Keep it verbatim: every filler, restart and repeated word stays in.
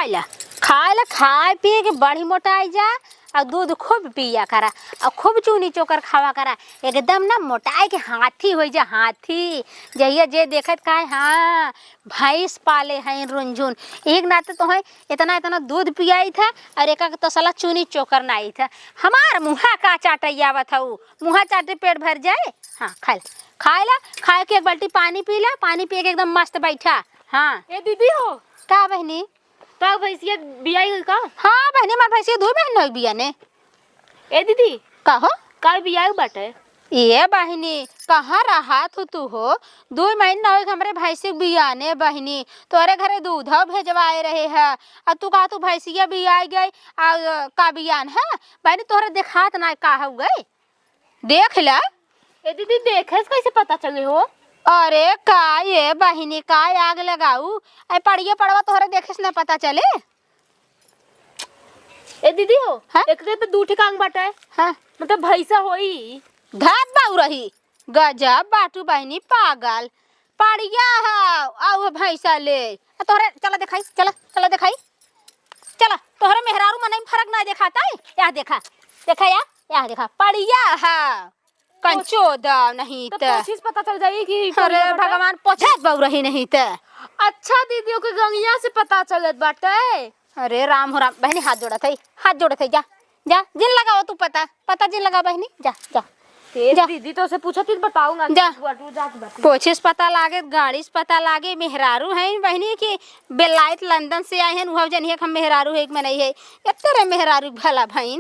ला, खाए ला, खाए पिए के बड़ी मोटाई जा, अउर दूध खूब पिया करा, अउर खूब चूनी चोकर खावा करा, एकदम ना मोटाई के हाथी होइ जा, हाथी। जहिया जे देखत कहे, "हाँ, भैंस पाले हैं रुंझुन।" एक नाते तोहे इतना इतना दूध पियाइत है अउर एका के तसला चूनी चोकर नाइत है। हमार मुँहा का चाटै आवत हऊ, मुँहा चाटे पेट भर जाए। हाँ, खाए ला, खाए ला, खाए के एक बाल्टी पानी पी ला, पानी पिए के एकदम मस्त बैठा। हाँ। ए दीदी हो। का बहिनी? तो भैंसिया बियाई गई का? हाँ बहिनी, हमार भैंसिया दुइ महीना होइ बियाने। ए दीदी। का हो? का बियाई बाटे? ए बहिनी, कहाँ रहत हो तू हो? दुइ महीना होइ हमरे भैंसी के बियाने बहिनी, तोहरे घरे दूधौ भेजवाए रहे है, अउर तू कहा तू भैंसिया बियाई गई, अउर का बियान है? बहिनी तोहरे देखात ना का हो गई? देख ला। ए दीदी, देखे से कैसे पता चले हो? अरे का ये बहिनी, का आग लगाऊ? ऐ पड़िया पड़वा तोहरे देखे से ना पता चले? ए दीदी हो, हाँ? एक के तो दू ठे कान बाटे। हाँ। मतलब भैंसा होई। धात बाऊ रही। गजब बाटू बहिनी पागल। पड़िया है, आऊ है भैंसा ले। आ तोहरे, चला देखाई, चला, चला देखाई। चला, तोहरे मेहरारू मनई में फरक ना देखात है? या देखा, देखा या, या देखा, पड़िया है। कंचो दाव नहीं तो त। पोछी से पता चल जाई कि अरे कौन बाटे। भगवान, पोछत बाऊ रही नहीं त। अच्छा दीदी, ओके गंगिया से पता चलत बाटे। अरे राम हो राम, बहिनी हाथ जोड़त है, हाथ जोड़त है, जा, जा, जिन लगाओ तू पता, पता जिन लगा बहिनी, जा, जा। ए जा। दीदी, तो से पूछत ही बताऊंगा, जा। बुआ, तू जात बाटी। पोछे से पता लागे, गाड़ी से पता लागे, मेहरारू हैं बहिनी कि बेलायत लंदन से आए हैं, उहौ जनिहे कि हम मेहरारू है कि मनई है। एतरे मेहरारू भला भइन।